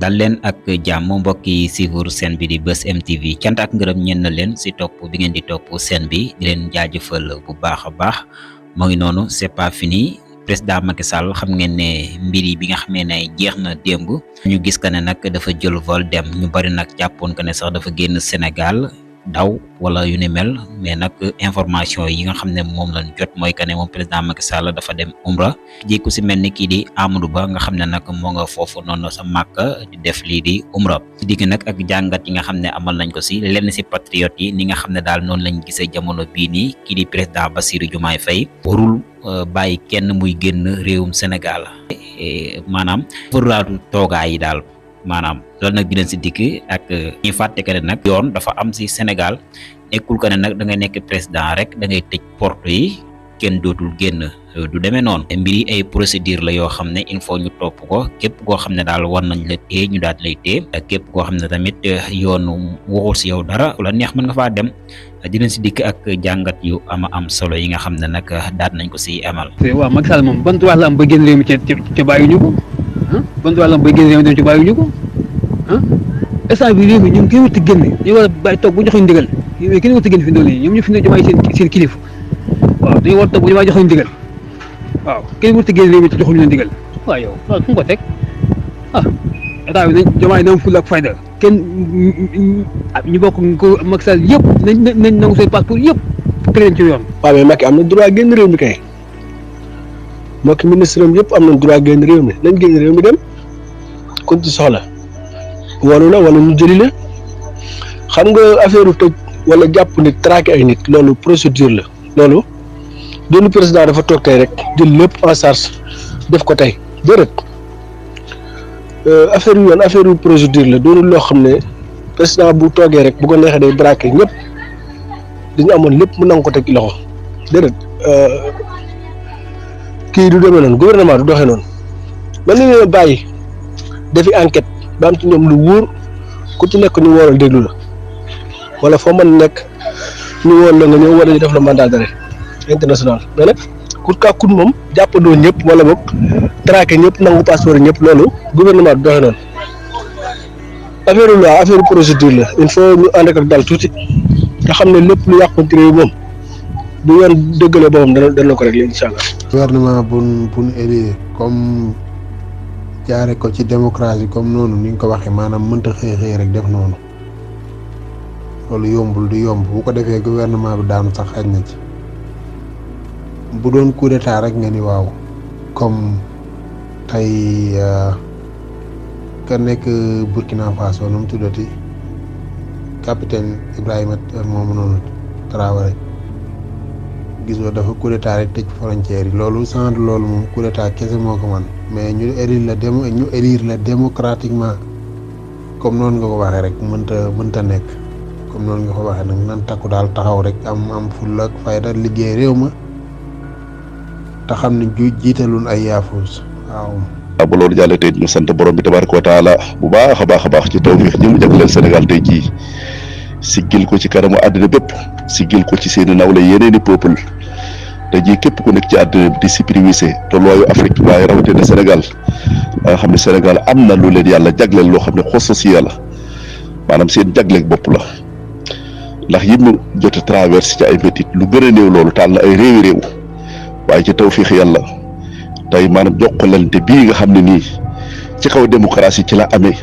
dal leen ak jàmm mbokk yi suivre seen bi di Buzz M TV cant ak ngërëm ñeen na leen si topp bi ngeen di topp seen bi di leen jaajëfal bu baax a baax moo ngi noonu c'est pas fini président Macky Sall xam ngeen ne mbir yi bi nga xamee ne jeex na démb ñu gis que ne nag dafa jël vol dem ñu bari nag jàppoon que ne sax dafa génn Sénégal daw wala yu ni mel mais nag information yi nga xam ne moom lañ jot mooy que ne moom président Macky Sall dafa dem umra jékku si mel ni kii di Amadou Ba nga xam ne nag moo nga foofu noonu sa Màkka di def lii di umra si digg nag ak jàngat yi nga xam ne amal nañ ko si lenn si patriote yi ni nga xam ne daal noonu lañ gisee jamono bii nii kii di président Bassirou Diomaye Faye warul bàyyi kenn muy génn réewum Sénégal maanaam faraatu toogaay yi daal maanaam loolu nag dinañ si dikk ak ñi fàtte que ne nag yoon dafa am si Sénégal nekkul que ne nag da ngay nekk président rek da ngay tëj porte yi kenn dootul génn du demee noonu mbir yi ay procédure la yoo xam ne il faut ñu topp ko képp koo xam ne daal war nañ la téye ñu daal lay téye képp koo xam ne tamit yoon waxul si yow dara la neex mën nga faa dem dinañ si dikk ak jàngat yu am solo yi nga xam ne nag daal nañ ko si amal. waaw Macky Sall moom ban droit la am ba génn réew mi ca bàyyiwuñu ko ban droit la am ba génn réew mi dem ca bàyyiwuñu ko instant bi réew mi ñoom kenn warut a génn ñu war a bàyyi toog bu joxuñ ndigal kenn warut a génn fi ndool yi ñoom ñu fi ne Diomaye seen kilif waaw dañu war a toog bu Diomaye joxuñ ndigal waaw kenn warut a génn réew mi te joxuñu leen ndigal waaw yow loolu fu mu ko teg état bi nañ Diomaye na am fulla ak fayda kenn ñu bokk ko Macky Sall yëpp nañ nangu seen passeport yëpp teg leen ci yoon. waaw mais Macky am na droit génn réew mi kay mbokki ministre am yëpp am na droit génn réew mi nañ génn réew mi dem kon ci soxla walu la wala ñu jëli la xam nga affaire u tëj wala jàpp nit traqué ay nit loolu procédure la loolu benn président dafa toog tey rek jël lépp en charge def ko tey déedéet affaire yu yoon affaire yu procédure la doonul loo xam ne président bu toogee rek bu ko neexee day braqué ñëpp dañu amoon lépp mu nangu ko teg loxo déedéet kii du demee noonu gouvernement du doxee noonu man nañu leen bàyyi defi enquête ba am ci ñoom lu wóor ku ci nekk ñu wóoral déglu la wala foo mën nekk ñu wóor la nga ñëw wala ñu def la mandat d'arrêt international mais nag kut kaa kut moom jàppandoo ñëpp wala boog traqué ñëpp nangu passeport ñëpp loolu gouvernement du doxee noonu affaire loi affaire procédure la il faut ñu ànd ak dal tuuti nga xam ne lépp lu yàqu ci réew moom bu yoon dëggalee boppam dana ko régler incha allah. gouvernement bu élu comme jaare ko ci démocratie comme noonu ni nga ko waxee maanaam mënta xëy rek def noonu loolu yombul du yomb bu ko defee gouvernement bi daanu sax xaj na ci bu doon coup d'état rek nga ni waaw comme tey ka nekk Burkina Faso nu mu tuddati capitaine Ibrahima moomu noonu Traoré gisoo dafa coup d'état rek tëj frontière yi loolu sans loolu moom coup d'état kese moo ko man mais ñu élire la démocratiquement comme noonu nga ko waxee rek mënta nekk comme noonu nga ko waxee nag nan takku daal taxaw rek am fulla ak fayda liggéey réew ma te xam ne jiitalul ay yaafus waaw. ba loolu jàllee tey ñu sant borom bi tabaraka wa taala bu baax a baax ci tawfiix ñi mu jagleel Sénégal tey jii siggil ko ci kanamu àddina bépp siggil ko ci seeni nawle yeneeni peuple te jii képp ku nekk ci àddina bi di superviser tolluwaayu Afrique waaye rawatina Sénégal nga xam ne Sénégal am na lu leen yàlla jagleel loo xam ne xususiya la maanaam seen jagleeg bopp la ndax yi mu jot a traversé ci ay métit lu gën a néew loolu taal na ay réew waaye ci tawfiix yàlla tey maanaam jokkalante bii nga xam ne nii ci kaw démocratie ci la amee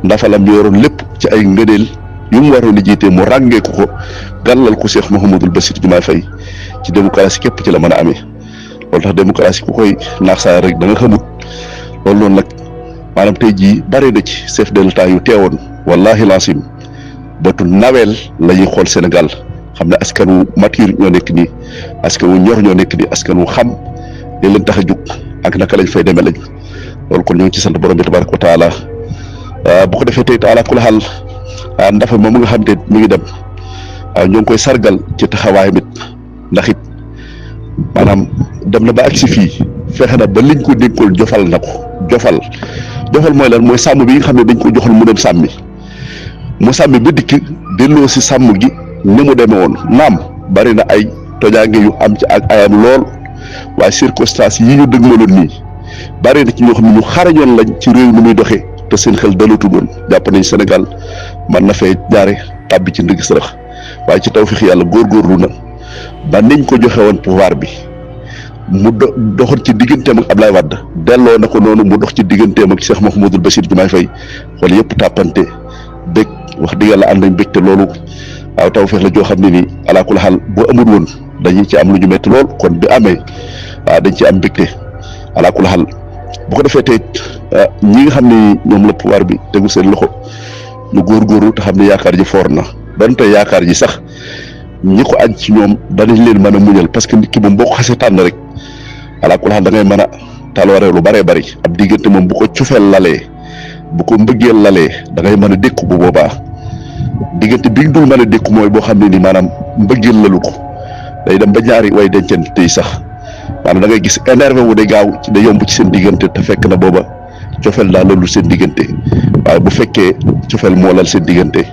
ndafalam ñu yoroon lépp ci ay ngëneel yu mu waroon a jiite mu ràngeeku ko gàllal ko Cheikh Mouhamadul Bassirou Diomaye Faye ci démocratie képp ci la mën a amee loolu tax démocratie ku koy naax saa rek da nga xamut loolu noonu nag maanaam tey jii bare na ci chef de l'État yu teewoon wallahi laasim bëtu naweel la ñuy xool Sénégal xam ne askan wu mature ñoo nekk nii askan wu ñor ñoo nekk nii askan wu xam li leen tax a jug ak naka lañ fay demee lañ loolu kon ñoo ngi ci sant borom bi tabaraka wa taala bu ko defee tey taala ku la xaal ndafa moom nga xam te mi ngi dem ñoo ngi koy sargal ci taxawaayam it ndax it maanaam dem na ba agsi fii fexe na ba liñ ko dénkool jofal na ko jofal mooy lan mooy sàmm bi nga xam ne dañ ko joxal mu dem sàmmi mu sàmmi ba dikk delloo si sàmm gi ni mu demee woon naam bari na ay tojaange yu am ci ak ayam lool waaye circonstances yi ñu dëgmaloon nii bari na ci ñoo xam ne ñu xarañoon lañ ci réew mi muy doxee te seen xel dalatu woon jàpp nañ Sénégal man na fee jaare tàbbi ci ndëgg sërëx waaye ci tawfiix yàlla góorgóorlu na ba niñ ko joxe woon pouvoir bi mu doxoon ci digganteem ak Ablaye Wade delloo na ko noonu mu dox ci digganteem ak Cheikh Mouhamadul Bachir Diomaye Faye xool yëpp tàppante bég wax dëgg yàlla ànd nañ bég te loolu waaw tawfiix la joo xam ne nii alaa kulli xaal boo amul woon dañuy ci am lu ñu metti lool kon bi amee waaw dañ ci am mbégte alaa kulli xaal bu ko defee tey ñi nga xam ne ñoom la pouvoir bi tegu seen loxo ñu góorgóorlu te xam ne yaakaar ji foor na donte yaakaar ji sax ñi ko añ ci ñoom danañ leen mën a muñal parce que nit ki moom boo ko xasee tànn rek alaa kulli xaal da ngay mën a talooree lu bëree bëri ab diggante moom bu ko cufeel lalee bu ko mbëggeel lalee da ngay mën a dékku bu boobaa diggante bi dul mën a dékku mooy boo xam ne ni maanaam mbëggeel lalu ko day dem ba ñaari way dencante tey sax maanaam da ngay gis énervé wu de gaaw da yomb ci seen diggante te fekk na booba cofeel daa lalul seen diggante waaye bu fekkee cofeel moo lal seen diggante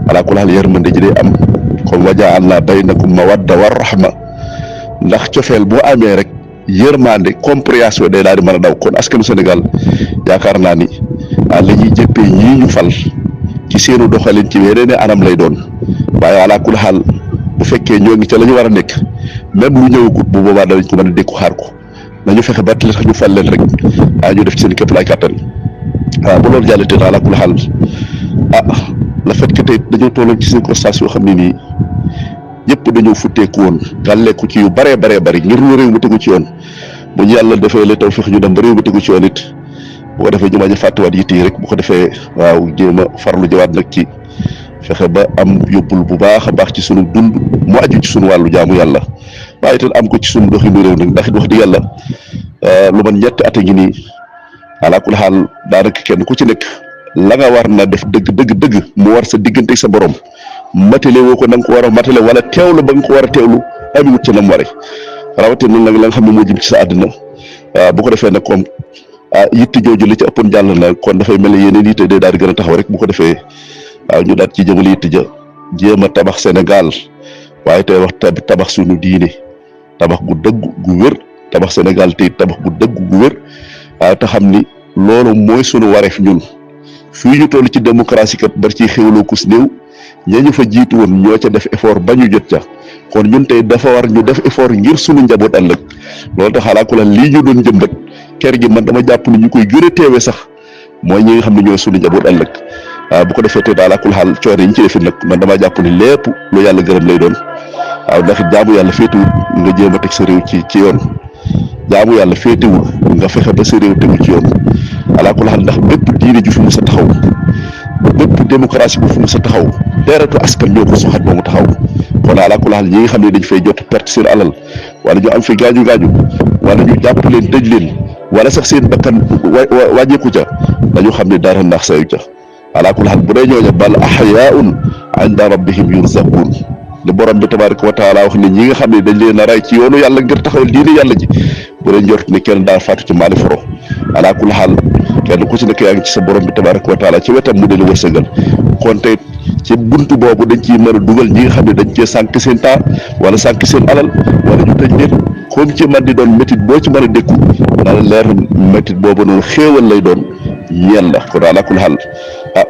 alaa kulli xaal yërmande ji day am comme waja'alnaa baynakum mawadda wa rahma ndax cofeel boo amee rek yërmande compréhension day daal di mën a daw kon askanu Sénégal yaakaar naa ni la ñuy jëppee ñii ñu fal ci seenu doxalin ci yeneen anam lay doon waaye alaa kulli xaal bu fekkee ñoo ngi ca la ñu war a nekk même lu ñëwagut bu boobaa danañ ko mën a dékku xaar ko nañu fexe ba tax ñu fal leen rek ñu def ci seen képp laay kàttan waaw bu loolu jàllatee daal alaa kulli xaal le fait que tey dañoo tolloon ci circonstance yoo xam ne nii ñëpp dañoo futteeku woon gàlleeku ci yu bëree bëri ngir ñu réew mi tegu ci yoon bu ñu yàlla defee la tawfiix ñu dem ba réew mi tegu ci yoon it bu ko defee ñu bañ a fàttewaat yitt yi rek bu ko defee waaw jéem a farlu jëwaat nag ci fexe ba am yóbbul bu baax a baax ci sunu dund mu aju ci sunu wàllu jaamu yàlla waaye itam am ko ci sunu doxinu réew nag ndax it wax di yàlla lu man ñetti at a ngi nii alaa kulli xaal daanaka kenn ku ci nekk la nga war na def dëgg mu war sa diggante sa borom matale woo ko na nga ko war a matale wala teewlu ba nga ko war a teewlu amiwut ci nam ware rawatina nag la nga xam ne moo jëm ci sa àddina bu ko defee nag comme yitte jooju li ci ëppoon jàll na kon dafay mel ne yeneen yitte day daal di gën a taxaw rek bu ko defee waaw ñu daal ci jëmale yitte ja jéem a tabax Sénégal waaye tey wax tabax suñu diine tabax gu dëgg gu wér tabax Sénégal tey tabax gu dëgg gu wér waaye te xam ni loolu mooy sunu wareef ñun fii ñu toll ci démocratie kat bari ciy xéwloo kus néew ñañu fa jiitu woon ñoo ca def effort ba ñu jot ca kon ñun tey dafa war ñu def effort ngir sunu njaboot ëllëg loolu tax xalaatu la lii ñu doon jëmbat kër gi man dama jàpp ni ñu koy gën a teewee sax mooy ñi nga xam ne ñooy sunu njaboot ëllëg waaw bu ko defee tey daal akul xaal coor yi ñu ci defit nag man dama jàpp ni lépp lu yàlla gërëm lay doon waaw ndax jaamu yàlla féetewul nga jéem a teg sa réew ci yoon jaamu yàlla féetewul nga fexe ba sa réew tegu ci yoon alaakul xaal ndax bépp diine ju fi mu sa taxaw bépp démocratie bu fi mu sa taxaw deretu askan ñoo ko soxat ba mu taxaw kon alaakul xaal ñi nga xam ne dañ fay jot perte seen alal wala ñu am fi gaañu wala ñu jàpp leen dëj leen wala sax seen bakkan wàññeeku ca dañu xam ne dara ndax sayu ca alaakul xaal bu dee ñooña bal ahyaun inda rabbihim yurzaqun li borom bi tabaraka wa taala wax ne ñi nga xam ne dañ leen a ray ci yoonu yàlla ngir taxawal diine yàlla ji bu leen njort ne kenn daal faatu ci maali foro alaakul xaal kenn ku ci nekk yaa ngi ci sa borom bi tabaraka wa taala ci wetam mu delu wërsëgal kon tey ci buntu boobu dañ ciy mën a dugal ñi nga xam ne dañ cee sànq seen temps wala sànq seen alal wala ñu tëj leen comme ci man di doon métit boo ci mën a dékku na la leer métit boobu noonu xéewal lay doon ñeel la kon alaakul xaal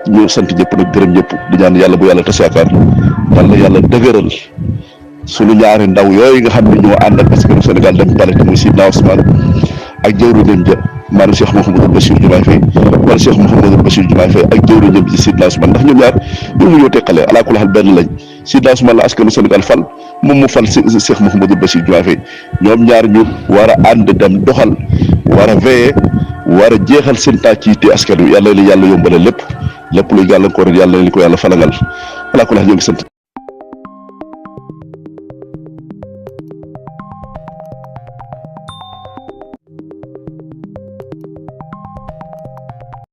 ñu sant ñëpp nag gërëm ñëpp di ñaan yàlla bu yàlla tas yaakaar yàlla dëgëral sunu ñaari ndaw yooyu nga xam ne ñoo ànd ak askanu Sénégal dem pale te muy Sidna Ousmane ak jëwriñam ja maanaam Cheikh Mouhamadou Bachir Diomaye Faye wala Cheikh Mouhamadou Bachir Diomaye Faye ak jëwriñam ji Sidna Ousmane ndax ñoom ñaar ñu mu ñoo teqalee alaakul xaal benn lañ Sidna Ousmane la askanu Sénégal fal moom mu fal Cheikh Mouhamadou Bachir Diomaye Faye ñoom ñaar ñu war a ànd dem doxal war a veiller war a jeexal seen tàcc yi te askan wi yàlla yombale lépp luy gàllankoor yàlla leen ko yàlla falangal alaakul xaal ñoo ngi sant